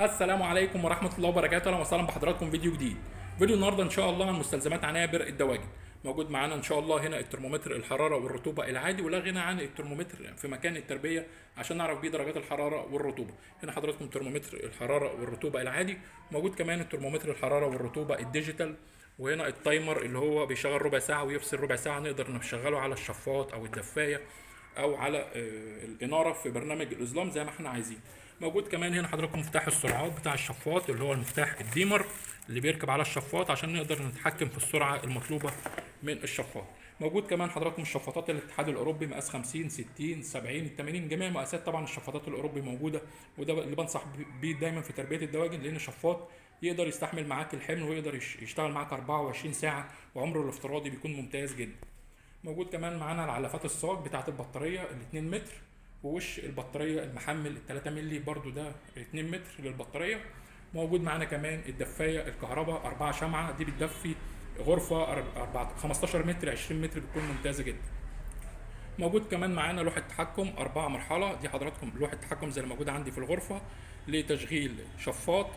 السلام عليكم ورحمة الله وبركاته. اهلا وسهلا بحضراتكم فيديو جديد. فيديو النهارده ان شاء الله عن مستلزمات عنابر الدواجن. موجود معانا ان شاء الله هنا الترمومتر الحرارة والرطوبة العادي، ولا غنى عن الترمومتر في مكان التربية عشان نعرف بيه درجات الحرارة والرطوبة. هنا حضراتكم ترمومتر الحرارة والرطوبة العادي، موجود كمان الترمومتر الحرارة والرطوبة ال digital، وهنا ال timer اللي هو بيشغل ربع ساعة ويفصل ربع ساعة، نقدر نشغله على الشفاط او الدفايه او على الاناره في برنامج الاظلام زي ما احنا عايزين. موجود كمان هنا حضراتكم مفتاح السرعات بتاع الشفاط اللي هو المفتاح ال dimmer اللي بيركب على الشفاط عشان نقدر نتحكم في السرعة المطلوبة من الشفاط. موجود كمان حضراتكم الشفاطات الاتحاد الاوروبي مقاس 50 60 70 80، جميع مقاسات طبعا الشفاطات الاوروبي موجودة، وده اللي بنصح بيه دايما في تربيه الدواجن، لان الشفاط يقدر يستحمل معاك الحمل ويقدر يشتغل معاك 24 ساعة، وعمره الافتراضي بيكون ممتاز جدا. موجود كمان معانا العلافات الصاج بتاعه البطارية ال 2 متر، ووش البطارية المحمل ال 3 مللي برضو ده 2 متر للبطاريه. موجود معانا كمان الدفايه الكهرباء 4 شمعة، دي بتدفي غرفة 15 متر 20 متر، بتكون ممتازة جدا. موجود كمان معانا لوحة تحكم 4 مرحلة، دي حضراتكم لوحة تحكم زي اللي موجودة عندي في الغرفة لتشغيل شفاط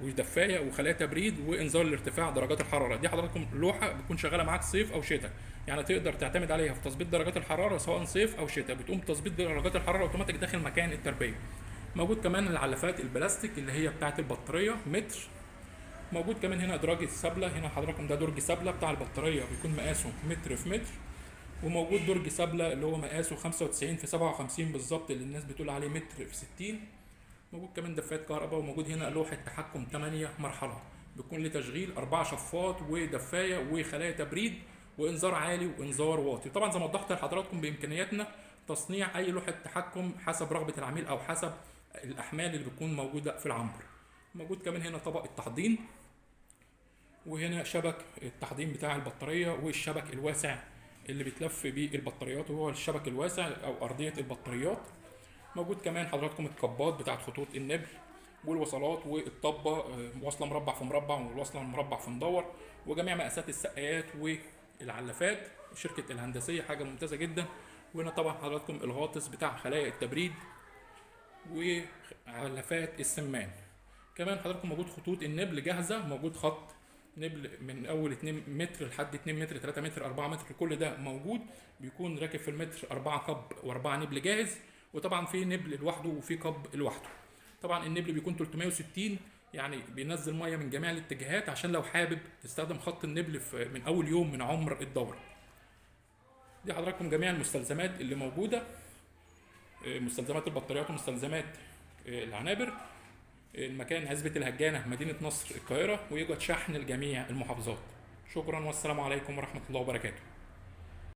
ودفايه وخلايا تبريد وانذار لارتفاع درجات الحرارة. دي حضراتكم لوحة بتكون شغالة معاك صيف او شتاء، يعني تقدر تعتمد عليها في تظبيط درجات الحرارة سواء صيف او شتاء، بتقوم تظبيط درجات الحرارة اوتوماتيك داخل مكان التربية. موجود كمان العلافات البلاستيك اللي هي بتاعه البطارية متر. موجود كمان هنا ادراج السبله، هنا حضراتكم ده درج سبله بتاع البطارية بيكون مقاسه متر في متر، وموجود درج سبله اللي هو مقاسه 95 في 57 بالظبط اللي الناس بتقول عليه متر في 60. موجود كمان دفايات كهرباء، وموجود هنا لوحة تحكم 8 مرحلة بتكون لتشغيل 4 شفاط ودفاية وخلايا تبريد وإنذار عالي وإنذار واطي. طبعا زي ما وضحت لحضراتكم بإمكانياتنا تصنيع أي لوحة تحكم حسب رغبة العميل أو حسب الأحمال اللي بتكون موجودة في العنبر. موجود كمان هنا طبق التحضين، وهنا شبك التحضين بتاع البطارية والشبك الواسع اللي بيتلف بيه البطاريات، وهو الشبك الواسع أو أرضية البطاريات. موجود كمان حضراتكم الكبات بتاعت خطوط النبل والوصلات والطبة، وصلة مربع في مربع والوصلة مربع في مدور، وجميع مقاسات السقايات والعلافات. شركة الهندسية حاجة ممتازة جدا. وهنا طبعا حضراتكم الغاطس بتاع خلايا التبريد وعلافات السمان. كمان حضراتكم موجود خطوط النبل جاهزة، موجود خط نبل من اول 2 متر لحد 2 متر 3 متر 4 متر، كل ده موجود، بيكون راكب في المتر 4 cup و4 نبل جاهز، وطبعا في نبل لوحده وفي cup لوحده. طبعا النبل بيكون 360، يعني بينزل مية من جميع الاتجاهات، عشان لو حابب تستخدم خط النبل من اول يوم من عمر الدورة. دي حضراتكم جميع المستلزمات اللي موجودة، مستلزمات البطاريات ومستلزمات العنابر. المكان عزبة الهجانه، مدينة نصر، القاهرة، ويوجد شحن لجميع المحافظات. شكرا والسلام عليكم ورحمة الله وبركاته.